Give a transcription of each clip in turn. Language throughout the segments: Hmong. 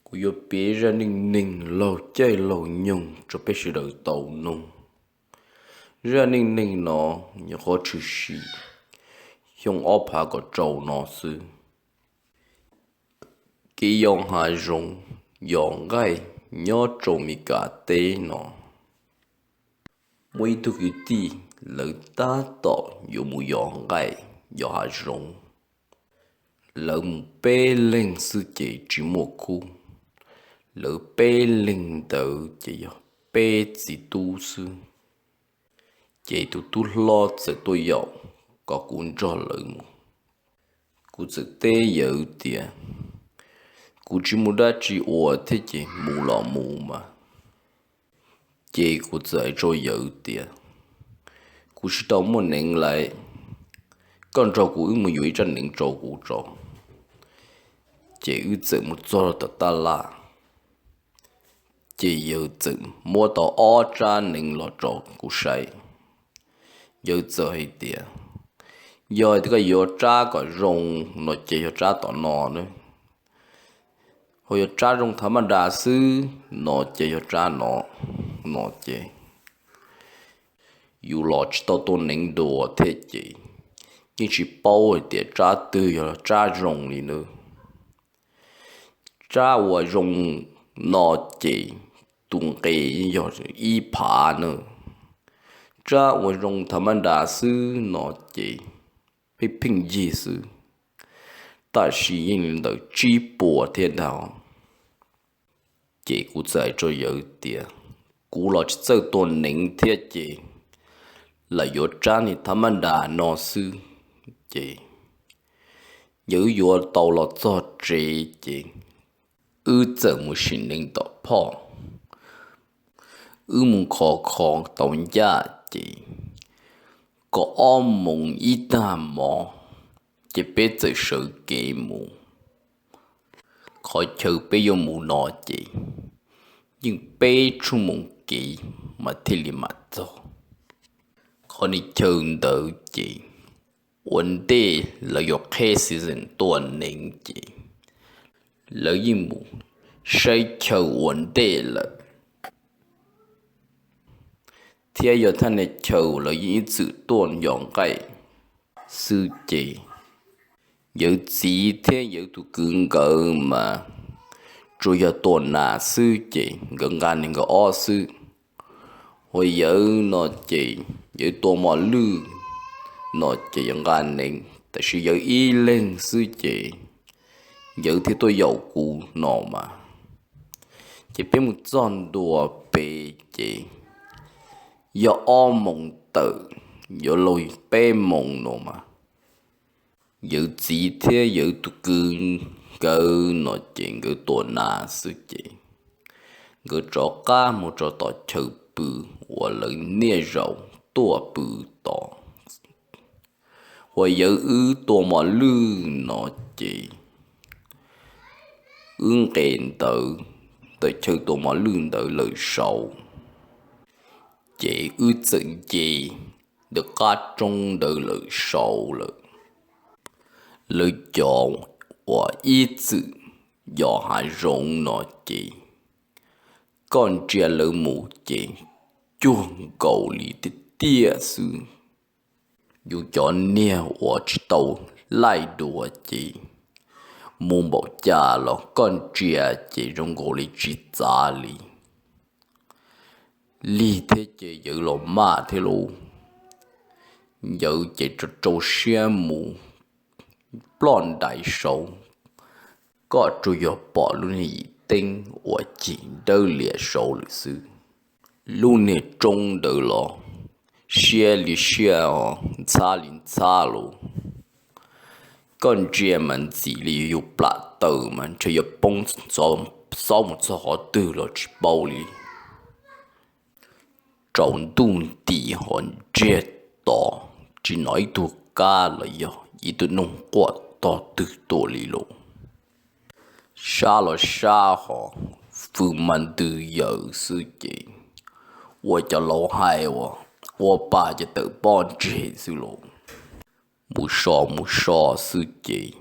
Kuv yuav piav zaj neej neeg laug caij laug nyoog rau peb sawv daws tau mloog. Zaj neej neeg no nyuam qhuav tshwm sim xyoo ob phav kaum rau no xwb. Kev yos hav zoov, yos nqaij nyob rau Mes Kas teb no, muaj ib tug kwv tij, lawv tab tom yuav mus yos nqaij, yos hav zoov. Lawv mus peb leeg xwb ces tsis muaj khub. Lawv peb leeg ntawd ces yog peb txiv tub xwb. Ces tus tub hlob txawm tuaj yaum kom kuv nrog lawv mus. Kuv txawm teb yawg tias, kuv tsis muaj dab tsi ua thiab ces mus los mus mas. Ces kuv txawm hais rau yawg tias, kuv tsis tau muaj neev lawm, koj nrog kuv wb mus yuav ib rab neev rau kuv tso. Ces wb txawm mus txog tom taj laj, ces yawg txawm muab tau ob rab neev los rau kuv saib. Yawg txawm hais tias, yog tias koj yuav rab kom zoo no ces yog rab tom no na, ho yog rab zoo thav maj das xwb no ces yog rab no, no ces yus los tsis tau tua neev dua thiab ces yeej tsis paub hais tias rab twg yog rab zoo li na. Rab uas zoo no ces tus nqe yog ib phav na, rab uas zoo thav maj das xwb no ces pheej pheej yig xwb, tab sis yeej li ntawm tsib puas thiab ntag. Ces kuv txawm hais rau yawg tias, kuv los tsis txawj tua neev thiab ces lam yuav rab niag thav maj das no xwb. Ces yawg yuav tau los txog tsev ces wb txawm mus sim neev tom phoj. Wb mus khov kho tau ncaj ces kaum ob moos ib tag hmo ces peb txawm sawv kev mus. Qhov chaw peb yuav mus no ces yeej peb tshuj moos kev mas thiaj li mam txog. Qhov niag chaw ntawd ces ua ntej lawv yuav qheb season tua neev ces lawv yeej mus saib chaw ua ntej lawm, thiab yog thaj niag chaw lawv yeej ib txwm tuaj yos nqaij xwb ces yawg txiv thiab yawg tus kwv nkawd mas tsuas yog tua nas xwb ces nkawd nqa nees nkawd ob xwb. Uas yawg no ces yawg tua mos lwj no ces yawg nqa nees, tab sis yawg ib leeg xwb ces yawg thiaj tuaj yaum kuv no mas. Ces peb mus txog ntua pem ces yog ob moos tawm, yuav luag peb moos no mas. Yawg txiv thiab yawg tus kwv nkawd no ces nkawd tua nas xwb ces nkawd rov qab mus rau tom chaw pw uas lawv niaj zaus tuaj pw tod. Uas yawg wb tua mos lwj no ces wb nqes ntawd ntawm chaw tua mos lwj ntawd lawm saud, ces wb txawm nce ntawm qab roob ntawd lawm saud lawm. Lawv cov uas ib txwm yos hav zoov no ces koj ntsia lawv mus ces cuag nkaus li tiag tiag xwb. Yus cov niag uas tsis tau laij dua ces mus npaum cas los koj ntsia ces zoo nkaus li tsis txav li. Lig thiab ces yawg los maj thiab lauj. Yawg ces rau rau siab mus ploj ntais saud, koj tsuas yog pom lub niag yim teeb uas cim dawb lias saud lawm xwb. Lub niag roob ntawd los siab li siab, ntxhab li ntxhab lauj. Koj ntsia mas ntxim li yus plam taw mas ntshe yuav poob xob mus txog qhov twg los tsis paub li. Tsaus ntuj nti ho ntsiag to, tsis hnov ib tug kab los yog ib tug noog quaj tog twg tuaj li lauj. Sab los sab ho, fws mas ntws yaws xwb ces ua cov laus hais uas ua pa ces tawm pob ntseg xwb lauj. Mus so mus so xwb ces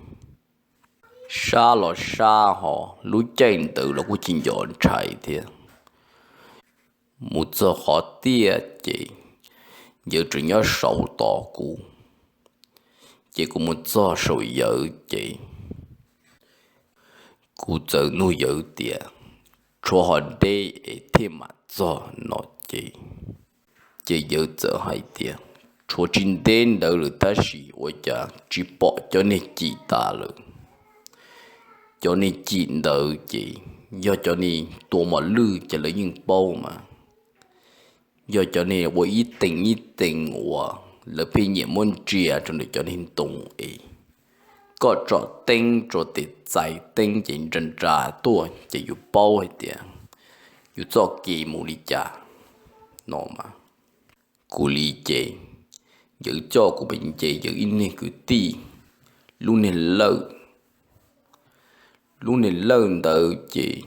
Sab los sab ho, lub caij ntawd los kuj tsis nco ntshai thiab. Mus txog qhov tiaj ces yawg tseem nyob saud tos kuv. Ces kuv mus txog saum yawg ces kuv txawm nug yawg tias, tshuav ho deb es thiaj mam txog no ces, ces yawg txawm hais tias, tshuav tsis ntev ntawd lawm tab sis ua cas tsis pom cov niag cim tas lawm. Cov niag cim ntawd ces yog cov niag tua mos lwj ces lawv yeej paub mas, yog cov niag ua ib tees ib tees uas lawv pheej nyiam muab ntsia rau ntawm cov niag ntoo es koj tsom teeb rau tes txais teeb ces nra nra tuaj ces yus paub hais tias yus txoj kev mus li cas no mas. Kuv li ces yawg coj kuv mus nce yawg ib niag kwv tij lub niag lawj. Lub niag lawj ntawd ces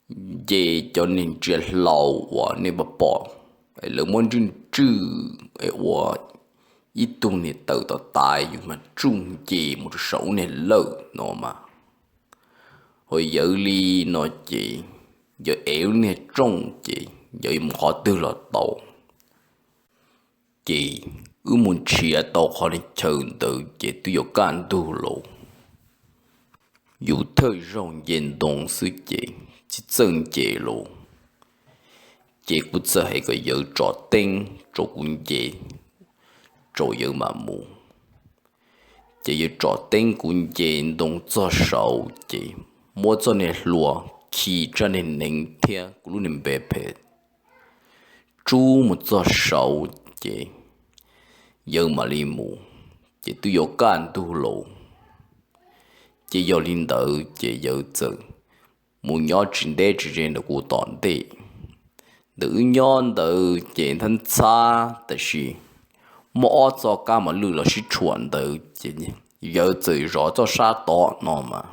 nce cov niag ntsia hlau uas nej pom pom, lawv muab ntswj ntswj ua ib tug niag tawm tom tav yus mas tsuj nce mus rau saum lub niag lawj no mas. Ho yawg li no ces yawg ev lub niag rooj ces yawg mus qhov twg los tau. Ces wb mus nrhiav tau qhov niag chaw ntawd ces twb yuav kaj ntug lawm. Yus thawj zaug nce ntoo xwb ces tsis txawj nce lawm. Ces kuv txawm hais kom yawg tsom teeb rau kuv nce rau yawg mam mus. Ces yawg tsom teeb kuv nce ntoo txog saud ces muab txoj niag hlua khi tsa niag neev thiab kuv lub niag npe phem tsub mus txog saud ces yawg mam li mus, ces twb yuav kaj ntug lawm. Ces yog li ntawd ces yawg txawm mus nyob tsis ntev tsis ze ntawm kuv tom ntej. Ntawm wb nyob ntawd ces ntxhab ntxhab tab sis muaj ob txoj kab mos lwj los sib tshuam ntawd ces yawg txawm zov txoj sab tod no mas.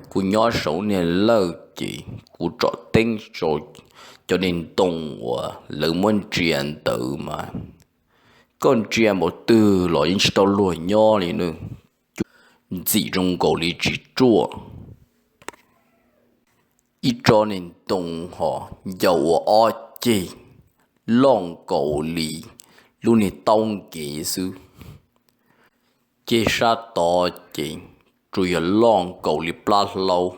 Kuv nyob saum niag lawj ces kuv tsom teeb rau cov niag ntoo uas lawv muab ntsia ntawd mas, koj ntsia npaum twg los yeej tsis tau luag nyob li na. Ntxim zoo nkaus li tsis ruaj. Ib tsob niag ntoo ho ncau ua ob ceg, loj nkaus li lub niag taub nkev xwb. Ceg sab tod ces tsuas yog loj nkaus li plab hlaub,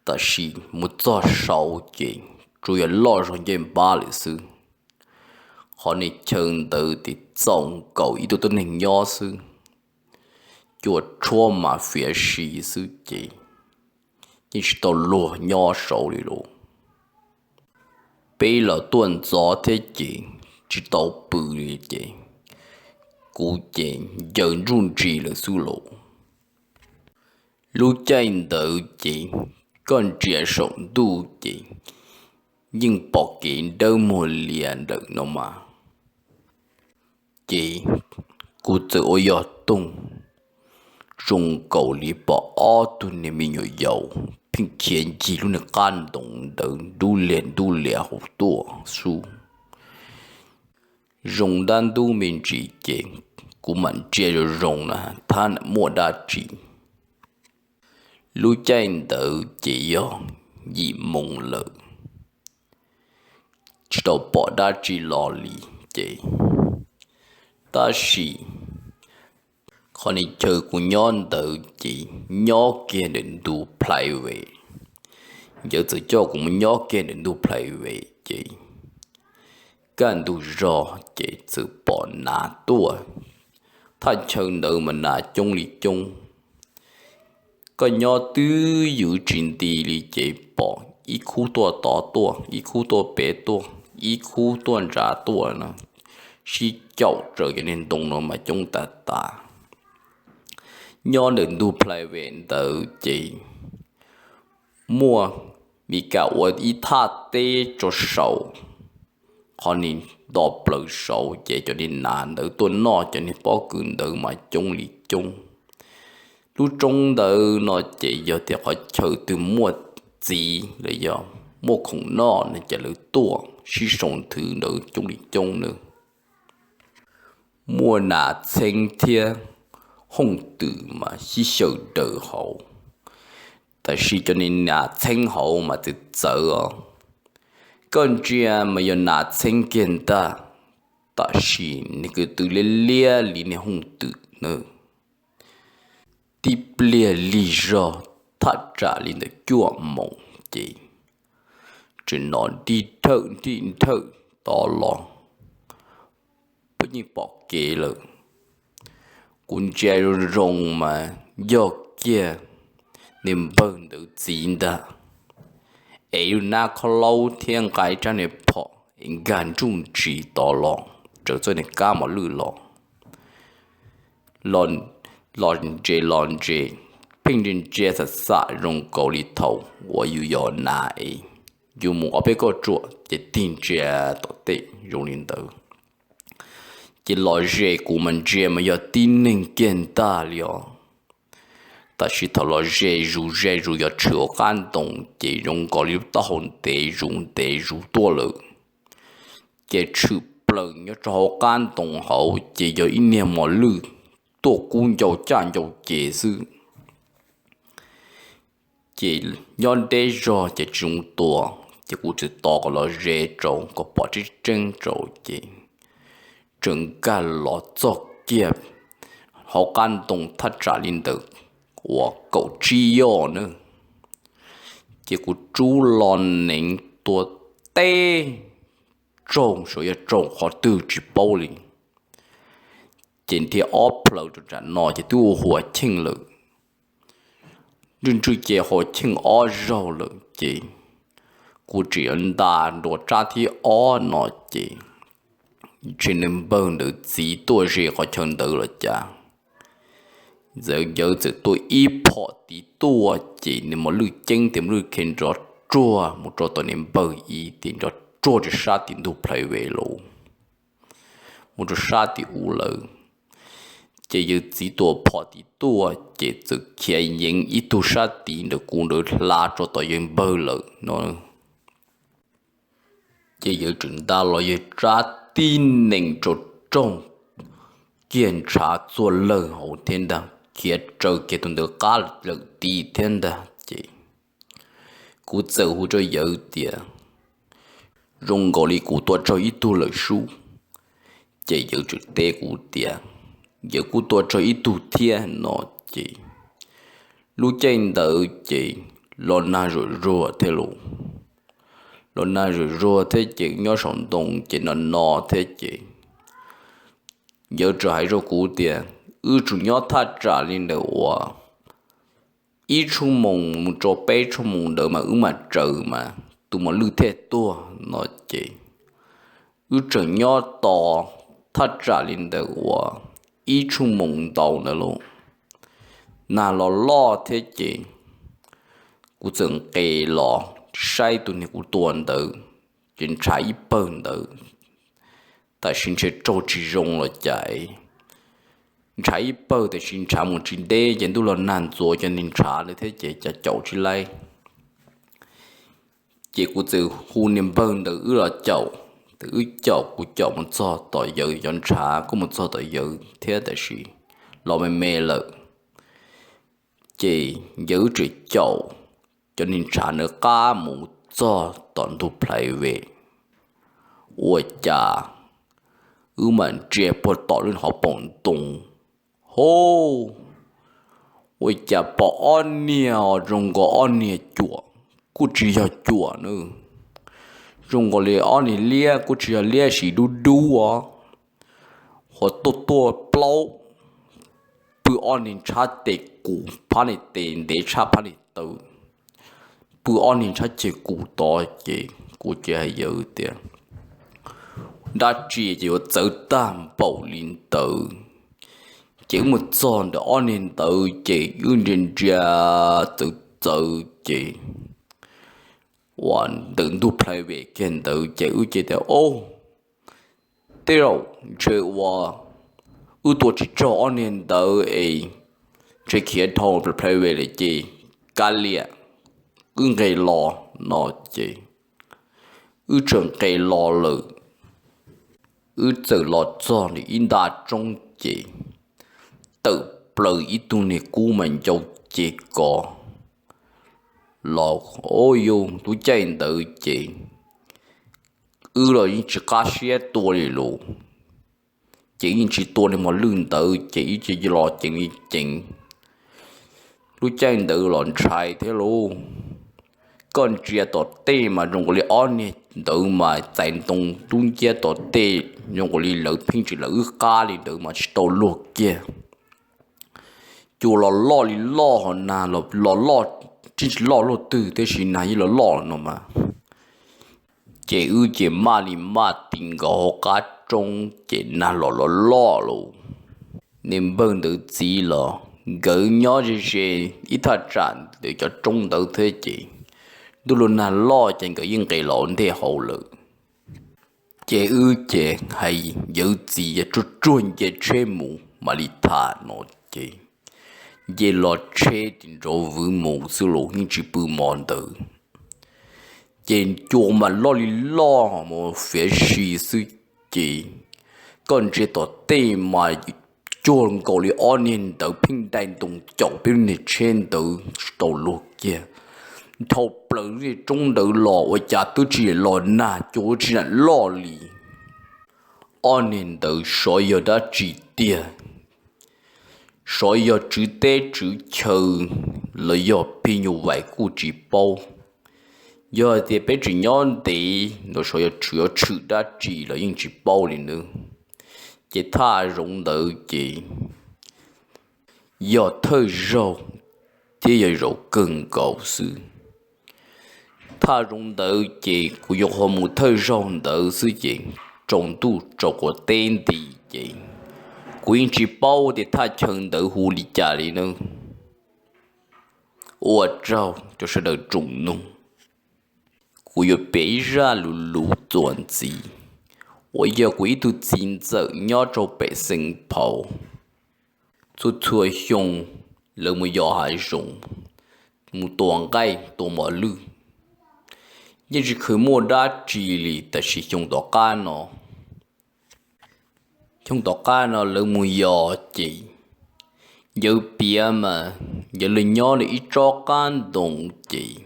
tab sis mus txog saud ces tsuas yog loj zog ncej npab lawm xwb. Qhov niag chaw ntawd ces txaus nkaus ib tug tuab neeg nyob xwb, cua tshuab mas fiav si xwb ces yeej tsis tau luag nyob saud li lauj. Peb los tuaj ntxov thiab ces tsis tau pw li ces kuv ces ncaws ntsuj ntsis lawm xwb lauj. Lub caij ntawd ces koj ntsia saum ntuj ces yeej pom kev dawb muag lias ntawm no mas. Ces kuv txawm ua yog toog zoo nkaus li pom ob tug niag me nyuam yaus pheej khiav ncig lub niag qab ntoo ntawd ntub lias ntub lias hauv tuaj xwb. Zoo dab ntub me ntsis ces kuv mam ntsia zoo zoo na thab muaj dab tsi. Lub caij ntawd ces yog yim moos lawm, tsis tau pom dab tsi los li ces, tab sis qhov niag chaw kuv nyob ntawd ces nyob kiag ntawm ntug plhais vem. Yawg txawm coj kuv mus nyob kiag ntawm ntug plhais vem ces kaj ntug zog ces txawm pom nas tuaj. Thaj chaw ntawd mas nas coob li coob. Koj nyob twb ywv tsis nti li ces pom ib khub tuaj tod tuaj, ib khub tuaj pem tuaj, ib khub tuaj ntsa tuaj no, sib caum raws cov niag ntoo no mas coob tas tas. Nyob ntawm ntug plhais vem ntawd ces muaj Mis Kas ua ib thaj teb rau saum, qhov niag nto plaws saud ces cov niag nas ntawd tuaj noj cov niag pob kws ntawd mas coob li coob. Lub roob ntawd no ces yog tias qhov chaw twg muaj txiv los yog muaj khoom noj no ces lawv tuaj sib sau nthwv ntawd coob li coob na. Muaj nas txheeb thiab hooj twm mas sib xyaw daws hauv, tab sis cov niag nas txheeb hauv mas txawv txawv os. Koj ntsia mas yog nas txheeb kiag ntag, tab sis nws kws tw liab liab li niag hooj twm na. Tib pliag lig zog thaj tsam li ntawm cuaj moos ces tseem hnov nrij nrhawj nrij nrhawj tod los, peb yeej pom kev lawm. Kuv ntsia zoo zoo mas yog kiag niag npawg ntawd txiv ntag, es lub nab khob laub thiab nqa ib rab niag phom es nkag nruj ntsis tod los raws txoj niag kab mos lwj los los ntses los ntses, pheej ntsia ntsia xam xam zoo nkaus li thaum uas yus yog nas es yus mus ob peb kauj ruam ces tig ntsia tom tej zoo li ntawd. Ces los ze kuv mas ntsia mas yog tib neeg kiag ntag li os. Tab sis thaum los ze zus ze zus yog tshwm hauv qab ntoo ces zoo nkaus li lub taub hau ntev zus ntev zus tuaj lawm. Ces tshwm plaws nyob rau hauv qab ntoo hauv ces yog ib niag mos lwj tuaj kub ncau caj ncau ces xwb. Ces nyob deb zog ces tsis zoo tua, ces kuv txawm tos kom los ze rau kom pom tseeb tseeb rau ces tseem nkag los txog kiag hauv qab ntoo thaj tsam li ntawm uas kaum tsib yoj na. Ces kuv rub los neev tua teb tsaug saum yog tsaug qhov twg tsis paub li. Ces nrhiav ob plhaw rau nram no ces twb ua huas cheej lawm. Ntswj ntswj ces huas cheej ob zaug lawm ces kuv tseem yuav nta nrua rab thib ob no ces ntshe nws npawg ntawd txiv tuaj ze qhov chaw ntawd los cas. Ntxawm yawv txawm tuaj ib phom tiv tuaj ces nws mos lwj ceeb tias mos lwj khe nrov ruag mus rau tom nws npawg ib tias nrov ruag rau sab tim ntug plhav ve lawm, mus rau sab tim ub lawm. Ces yawg txiv tua phom tim tuaj ces txawm khiav yeev ib tug sab tid ntawm kuv ntawd hla rau tom yawg npawg lawm no. Ces yawg tseem nta los yawg tsab tib nees rau rooj kiag ntshav txuag lawg hauv thiab ntag, khiav raws kiag tus ntawd qab lawm tid thiab ntag. Ces kuv txawm hu rau yawg tias, zoo nkaus li kuv tua raug ib tug lawm sub. Ces yawg tseem teb kuv tias, yawg kuj tua raug ib tug thiab no. Ces lub caij ntawd ces los nag zuag zuag thiab los, los nag zuag zuag thiab ces nyob saum ntoo ces no no thiab ces yawg tseem hais rau kuv tias, wb tseem nyob thaj tsam li ntawm uas ib tshuj moos mus rau peb tshuj moos ntawd mas wb mam tsaws mas tus mos lwj thiaj tuag no. Ces wb tseem nyob tos thaj tsam li ntawm uas ib tshuj moos ntau ntawd los nag los loj thiab ces kuv txawm nqes los saib tus niag kuv tua ntawd, ces ntshav ib pawg ntawd, tab sis ntshe raug tsis zoo los cas, ntshav ib pawg tab sis ntshav mus tsis deb ces ntuj los nag ntxuav cov niag ntshav ntawd thiab ces cas caum tsis laib. Ces kuv txawm hu niag npawg ntawd wb los caum, ces wb caum kuv caum mus txog tom yawg cov ntshav kuj mus txog tom yawg thiab tab sis los me me lawm. Ces yawg wb tseem caum cov niag ntshav ntawd qab mus txog tom ntug plhav ve, ua cas wb mam ntsia puag tom lub hauv paus ntoo, ho, ua cas pom ob niag zoo nkaus ob niag cuam, kuj tsis yog cuam na, zoo nkaus li ob niag liab kuj tsis yog liab sis dub dub os, ho tuaj tuaj plaub, pw ob niag ntshab tes kus phab niag tes ntev tshaj phab niag taw, pw ob niag ntshab ceg kus tod ces kuv ces hais yawg tias, dab tsi ces yuav txawv tag npaum li ntawd. Ces wb mus txog ntawm ob niag ntawd ces wb ntsia ntsia txawv txawv ces uas ntawm ntug plhav ve kiag ntawd ces wb ces tias, o, tej zaum ntshe ua wb tua tsis raug ob niag ntawd es ntshe khiav dhau plhav ve lawm ces kav liam, wb nqes los no. Ces wb tseem nqes los lawm, wb txawm los txog ntawm ib nta roob ces tawm plaws ib tug niag kub mas ncau ces kov los. Yog lub caij ntawd ces wb los yeej tsis qab siab tua li lus, ces yeej tsis tua li mos lwj ntawd ces ib ce los ceev li ceev. Lub caij ntawd los ntshai thiab lauj. Koj ntsia tom tej mas zoo nkaus li ob niag ntawd mas txais ntoo tub nciab tom tej zoo nkaus li lawv pheej tsis lawv wb qab li ntawd mas tsis tau luag kiag. Cua los loj li loj ho nag los loj, tsis loj luaj twg tiam sis nag yeej los loj no mas. Ces wb ces maj li maj tis nkaus hauv qab roob ces nag los los loj lauj. Niag npawg ntawd txiv los nkawd nyob ze ze ib thaj tsam ntawm cov roob ntawd thiab ces ntuj los nag loj ces nkawd yeej nqes los ntej hauv lawm. Ces wb ces hais yawv txiv tsuag tsuag nce tsheb mus mam li tham no ces nce los tsheb tis nrov vwv mus xwb los yeej tsis pw mov ntawd. Ces cua mas loj li loj mus fiav si xwb ces koj ntsia tom tej mas cuag nkaus li ob niag ntawd pheej dai ntoo caum peb lub niag tsheb ntawd tsis tau luag kiag. Dhau plaws lub niag roob ntawd los ua cas twb tsis los nag cua tsis lam loj li. Ob niag ntawd xyov yog dab tsi tiag, xyov yog tswv teb tswv chaw los yog pig nyuj vais kuj tsis paub. Yog hais tias peb tseem nyob ntev los xyov yog tshwm dab tsi los yeej tsis paub li nawb. Ces thaj zoov ntawd ces yog thawj zaug thiab yog zaum kawg nkaus xwb. Thaj zoov ntawd ces kuv nyuam qhuav mus thawj zaug ntawd xwb ces tsaus ntuj tsaus quav teb nti ces kuv yeej tsis paub tias thaj chaw ntawd hu li cas li nawb. Ua tsaug rau sawv daws tsoom mloog. Kuv yuav piav ib zaj lus luv txuas ntxiv uas yog kuv ib tug txiv ntxawm nyob rau pem Xeev Phaum. Txhua txhua xyoo lawv mus yos hav zoov, mus tua nqaij tua mos lwj, yeej tsis kheev muaj dab tsi li. Tab sis xyoo tom qab no, xyoo tom qab no lawv mus yos ces yawg piav mas yawg los nyob nws ib tsob qab ntoo ces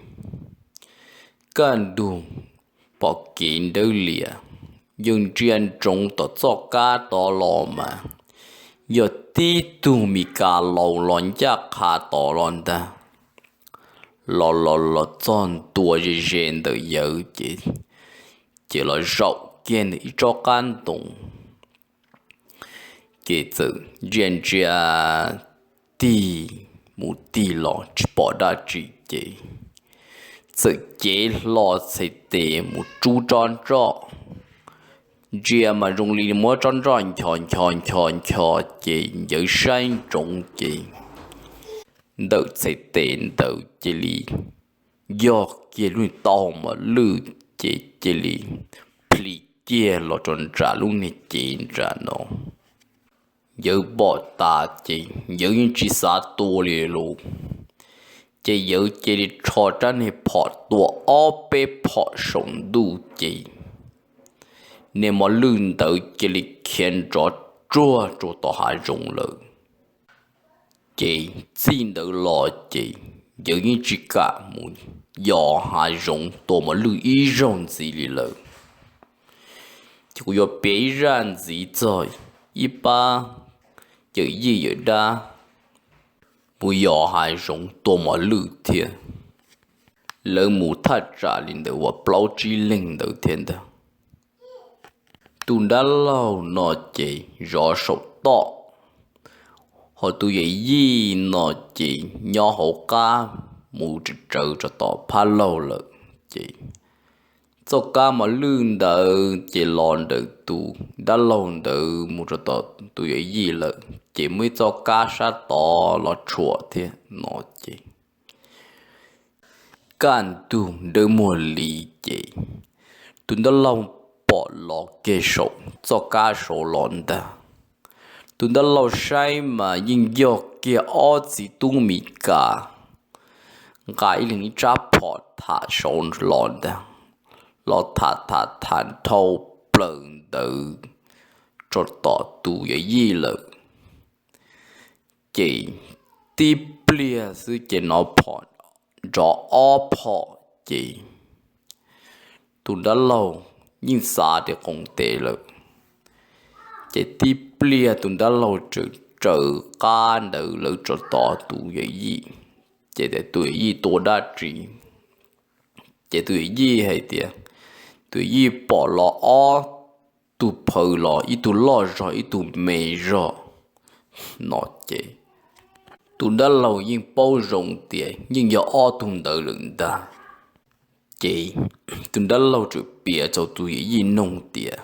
kaj ntug pom kev nrawv lias, yawg ntsia ntsoov tom txoj kab tod los mas yog tib tug Mis Kas laus los ncaj qha tod los ntag. Los los los txog ntua ze ze ntawm yawg ces, ces los zaum kiag ntawm ib tsob qab ntoo. Ces txawm ntsia ntsia tig mus tig los tsis pom dab tsi ces txawm cev hlo txhais tes mus rub tsob nroj. Ntsia mas zoo li muab tsob nroj nchos nchos nchos nchos ces yawg saib ntsoov ces ntawm txhais tes ntawd cia li yog kiag lub niag taub hau mos lwj ces cia li plhis kiag los rau nram lub niag cev nram no. Yawg pom tas ces yawg yeej tsis xav tua li lus, ces yawg cia li rho rab niag phom tua ob peb phom saum ntuj ces niag mos lwj ntawd cia li khiav nrov tsuag rau tom hav zoov lawm. Ces txij ntawd los ces yawg yeej tsis kam mus yos hav zoov tua mos lwj ib zaug ntxiv li lawm. Ces kuv yuav piav ib zaj ntxiv txog ib pab yawm yij yawm dab mus yos hav zoov tua mos lwj thiab. Lawv mus thaj tsam li ntawd uas plaub tsib leeg ntawd thiab ntag. Tus dab laug no ces zov saum toj, ho tus yawm yij no ces nyob hauv qab mus tsawv tsawv rau tom phab laug lawm. Ces txoj kab mos lwj ntawd ces los ntawm tus dab laug ntawd mus rau tom tus yawm yij lawm, ces muaj ib txoj kab sab tod los tshuam thiab no ces kaj ntug nrawm muag li ces tus dab laug pom los kiag saum txoj kab saud los ntag. Tus dab laug saib mas yeej yog kiag ob txiv tub Mis Kas nqa ib leeg ib tsab phom tham saud los ntag, los tham tham tham dhau plaws ntawd rau tom tus yawm yij lawm. Ces tib pliag xwb ces hnov phom nrov ob phom ces tus dab laug yeej xav tias qoos tes lawm. Ces tib pliag tus dab laug tseem raws qab ntawd lawv tso tod tus yawm yij, ces tias tus yawm yij tua dab tsi. Ces tus yawm yij hais tias tus yawm yij pom los ob tug phaw los, ib tug loj zog ib tug me zog no ces tus dab laug yeej paub zoo tias yeej yog ob tug ntawd lawm ntag. Ces tus dab laug tseem piav rau tus yawm yij noog tias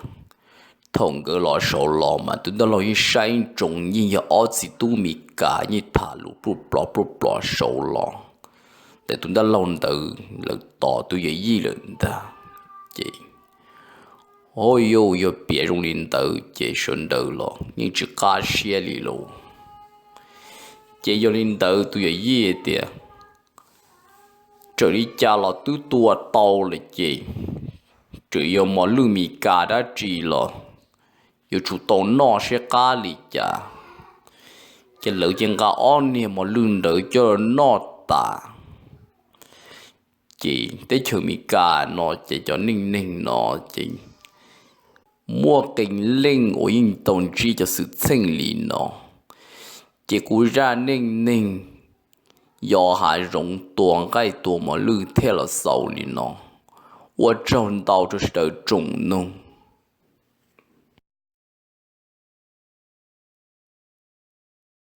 thaum nkawd los saud los mas tus dab laug yeej saib ntsoov yeej yog ob txiv tub Mes Kas yeej tham lus pluj plov pluj plov saud los. Ces tus dab laug ntawd lawv tos tus yawm yij lawm ntag. Ces ho yog piav zoo li ntawd ces sawv daws los yeej tsis qab siab li lauj. Ces yog li ntawd tus yawm yij tias txawm li cas los twb tua tau lawm ces txawm yog mos lwj Mes Kas dab tsi los yuav tsum tau noj siab qab li cas. Ces lawv ces nqa ob niag mos lwj ntawd coj noj tas. Ces teb chaws Mes Kas no ces cov neej neeg no ces muaj qee leej uas yeej tau ntsib cov xwm txheej li no. Ces kuv zaj neej neeg yos hav zoov tua nqaij tua mos lwj thiaj los xaus li no. Ua tsaug ntau rau sawv daws tsoom mloog.